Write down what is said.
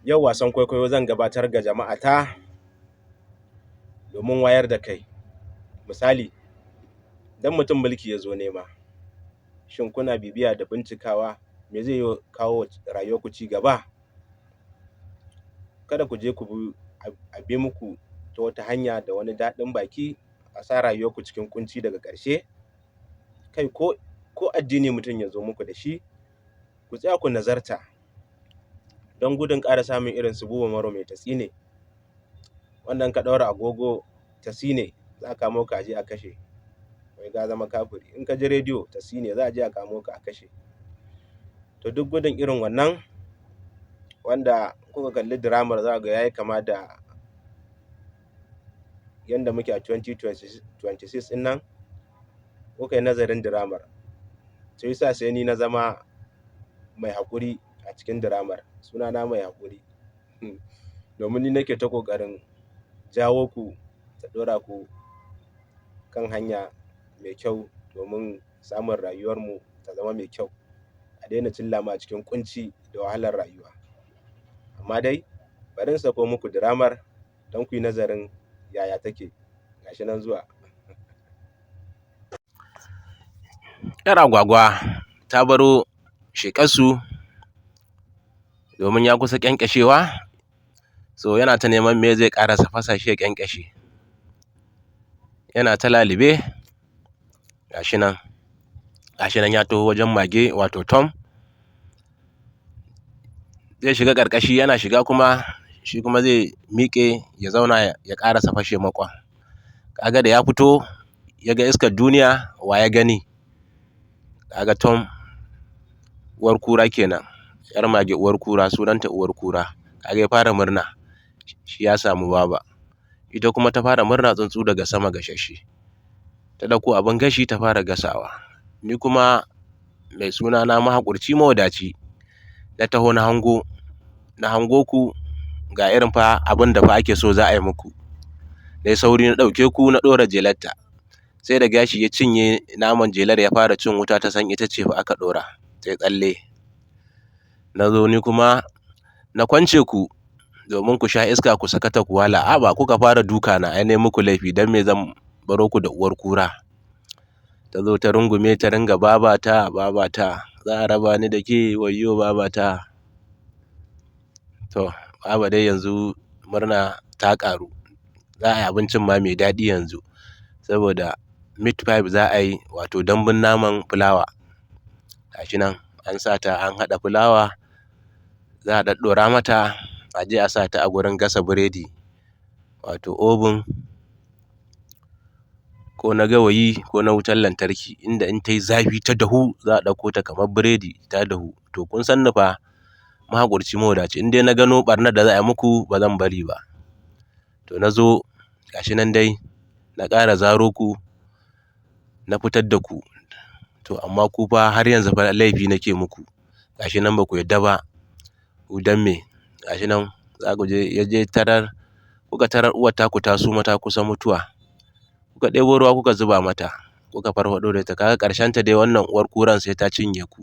Yau wasan kwaikwayo zan gabatar ga jama'ata domin wayar da kai. Misali, idan mutum mulki ya zo nema, shin kuna bibiya da bincikawa me zai kawo rayuwarku cigaba? Kada ku je ku bi a bi muku ta wata hanya da wani daɗin baki a sa rayuwarku cikin ƙunci daga ƙarshe. Kai ko addini mutum ya zo muku da shi, ku tsaya ku nazarta don gudun ƙara samun irin su Buba Maro mai tatsine, wanda in ka ɗaura agogo tatsine za a kamo ka a je a kashe, wai ka zama kafiri. In ka ji rediyo tatsine za a je a kamo ka a kashe. To duk gudun irin wannan, wanda kuka kalli diramar za ku ga ya yi kama da yanda muke a 2026 ɗin nan, kuka yi nazarin diramar. To shi ya sa sai ni na zama mai haƙuri a cikin diramar, sunana mai haƙuri, domin ni nake ta ƙoƙarin jawo ku da ɗora ku kan hanya mai kyau domin samun rayuwarmu ta zama mai kyau, a daina cilla mu a cikin ƙunci da wahalar rayuwa. Amma dai bari in sako muku diramar don ku yi nazarin yaya take, ga shi nan zuwa. ‘Yar agwagwa ta baro sheƙarsu domin ya kusa ƙyanƙyashewa, so yana ta neman meye zai ƙarasa fasa shi ya ƙyanƙyashe. Yana ta lalube ga shi nan, ga shi nan ya taho wajen mage wato Tom, zai shiga ƙarƙashi yana shiga kuma shi kuma zai miƙe ya zauna ya ƙarasa fashe mai ƙwan. Ka ga da ya fito ya ga iskar duniya, wa ya gani? Ka ga Tom uwar kura kenan, ‘yar mage uwar kura sunanta uwar kura, ka ga ya fara murna shi ya samu baba. Ita kuma ta fara murna tsuntsu daga sama gasasshe, ta ɗauko abin gashi ta fara gasawa. Ni kuma mai sunana mahaƙurci mawadaci na taho na hango, na hango ku ga irin fa abin da fa ake so za a yi muku. Nai sauri na ɗauke ku na ɗora jelarta, sai da gashi ya cinye naman jelar ya fara cin wuta ta san ita ce fa aka ɗora, tai tsalle. Na zo ni kuma na kwance ku domin ku sha iska ku sakata ku wala, haba kuka fara duka na, ai nai muku laifi don me zan baro ku da uwar kura. Ta zo ta rungume ta ringa babata babata za a raba ni da ke wayyo babata. To baba dai yanzu murna ta ƙaru, za a yi abincin ma mai daɗi yanzu saboda meat pie za a yi wato dambun naman fulawa. Ga shi nan an sa ta an haɗa fulawa za a ɗaɗɗora mata a je a sa ta a gurin gasa biredi wato oven ko na gawayi ko na wutar lantarki, inda in tai zafi ta dahu za a ɗauko ta kamar biredi ta dahu. To kun san ni fa mahaƙurci mawadaci, in dai na gano ɓarnar da za a yi muku ba zan bari ba. To na zo ga shi nan dai na ƙara zaro ku na fitar da ku, to amma ku fa har yanzu fa laifi nake muku, ga shi nan ba ku yarda ba, ku don me, ga shi nan za ku je ya je tarar kuka tarar uwar taku ta suma ta kusa mutuwa, kuka ɗebo ruwa kuka zuba mata kuka farfaɗo da ita, ka ga ƙarshenta dai wannan uwar kurar sai ta cinye ku.